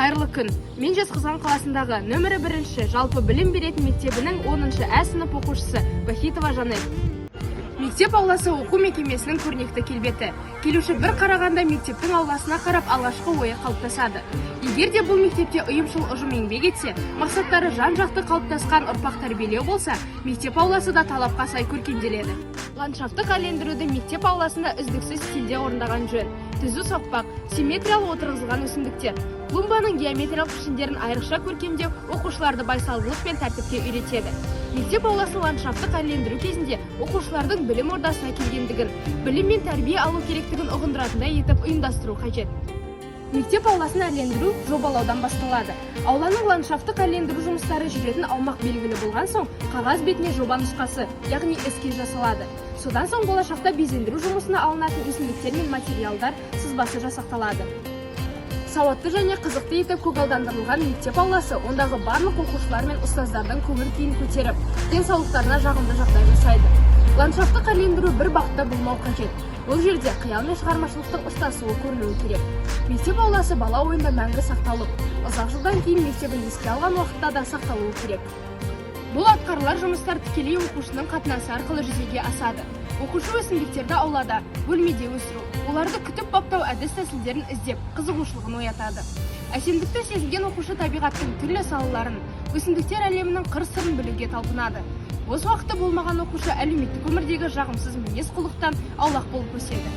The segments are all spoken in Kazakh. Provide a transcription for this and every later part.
Қайырлы күн! Мен Жезқазған қаласындағы нөмірі бірінші жалпы білім беретін мектебінің 10 ә сынып оқушысы Бахитова Жанель. Мектеп ауласы – оқу мекемесінің көрнекті келбеті. Келуші бір қарағанда мектептің ауласына қарап, алғашқы ойы қалыптасады. Егер де бұл мектепте ұйымшыл ұжым еңбек етсе, мақсаттары жан-жақты қалыптасқан ұрпақ тәрбиелеу болса, мектеп ауласы да талапқа сай көркемделеді. Ландшафтық әрлендіруді мектеп ауласында үздіксіз стильде орындаған жөн. Түзу соқпақ, симметриялы отырғызылған өсімдіктер, клумбаның геометриялық пішіндерін айрықша көркемдеу оқушыларды байсалдылық пен тәртіпке үйретеді. Мектеп ауласын ландшафтық әрлендіру кезінде оқушылардың білім ордасына келгендігін, білім мен тәрбие алу керектігін ұғындыратындай етіп ұйымдастыру қажет. Мектеп ауласын әрлендіру жобалаудан басталады. Ауланың ландшафтық әрлендіру жұмыстары жүретін аумақ белгілі болған соң, қағаз бетіне жоба нұсқасы, яғни эскиз жасалады. Содан соң болашақта безендіру жұмысына алынатын өсімдіктер мен материалдар сызбасы жасақталады. Сауатты және қызықты етіп көгалдандырылған мектеп ауласы ондағы барлық оқушылар мен ұстаздардың көңіл күйін көтеріп, денсаулықтарына жағымды жағдай жасайды. Ландшафтық әрлендіру бір бағытта болмау қажет. Бұл жерде қиял мен шығармашылықтың ұштасуы көрінуі керек. Мектеп ауласы бала ойында мәңгі сақталып, ұзақ жылдан кейін мектебін еске алған уақытта да сақталуы керек. Бұл атқарылар жұмыстар тікелей оқушының қатынасы арқылы жүзеге асады. Оқушы өсімдіктерді аулада, бөлмеде өсіру, оларды күтіп баптау әдіс тәсілдерін іздеп, қызығушылығын оятады. Әсемдікті сезінген оқушы табиғаттың түрлі салаларын, өсімдіктер әлемінің қыр сырын білуге талпынады. Бос уақыты болмаған оқушы әлеуметтік өмірдегі жағымсыз мінез құлықтан аулақ болып өседі.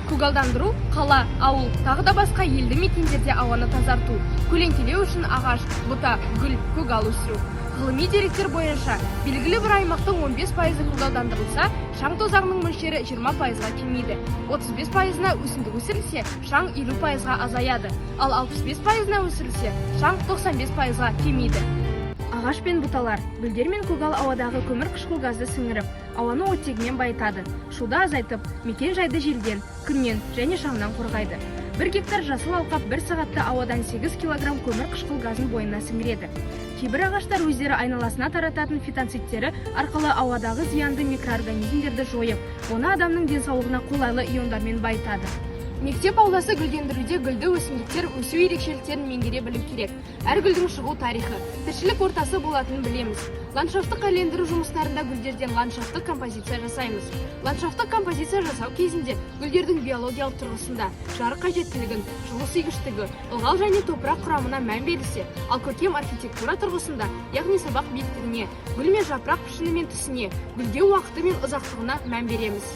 Көгалдандыру – қала, ауыл, тағы да басқа елді мекендерде ауаны тазарту, көлеңкелеу үшін ағаш, бұта, гүл, көгал өсіру. Ғылыми деректер бойынша, белгілі бір аймақтың 15% көгалдандырылса, шаң тозаңының мөлшері 20%-ға кемиді. 35%-на өсімдік өсірілсе, шаң 50%-ға азаяды, ал 65%-на өсірілсе, шаң 95%-ға кемиді. Ағаш пен бұталар, гүлдер мен көгал ауадағы көмір қышқыл газды сіңіріп, ауаны оттегімен байытады, шуды азайтып, мекен жайды желден, күннен және шаңнан қорғайды. 1 гектар жасыл алқап бір сағатта ауадан 8 килограмм көмір қышқыл газын бойына сіңіреді. Кейбір ағаштар өздері айналасына тарататын фитонцидтері арқылы ауадағы зиянды микроорганизмдерді жойып, оны адамның денсаулығына қолайлы иондармен байытады. Мектеп ауласы гүлдендіруде гүлді өсімдіктер өсу ерекшеліктерін меңгере білу керек. Әр гүлдің шығу тарихы, тіршілік ортасы болатынын білеміз. Ландшафтық әрлендіру жұмыстарында гүлдерден ландшафтық композиция жасаймыз. Ландшафтық композиция жасау кезінде гүлдердің биологиялық тұрғысында жарық қажеттілігін, жылу сүйгіштігі, ылғал және топырақ құрамына мән берілсе, ал көркем архитектура тұрғысында, яғни сабақ биіктігіне, гүл мен жапырақ пішіні мен түсіне, гүлдеу уақыты мен ұзақтығына мән береміз.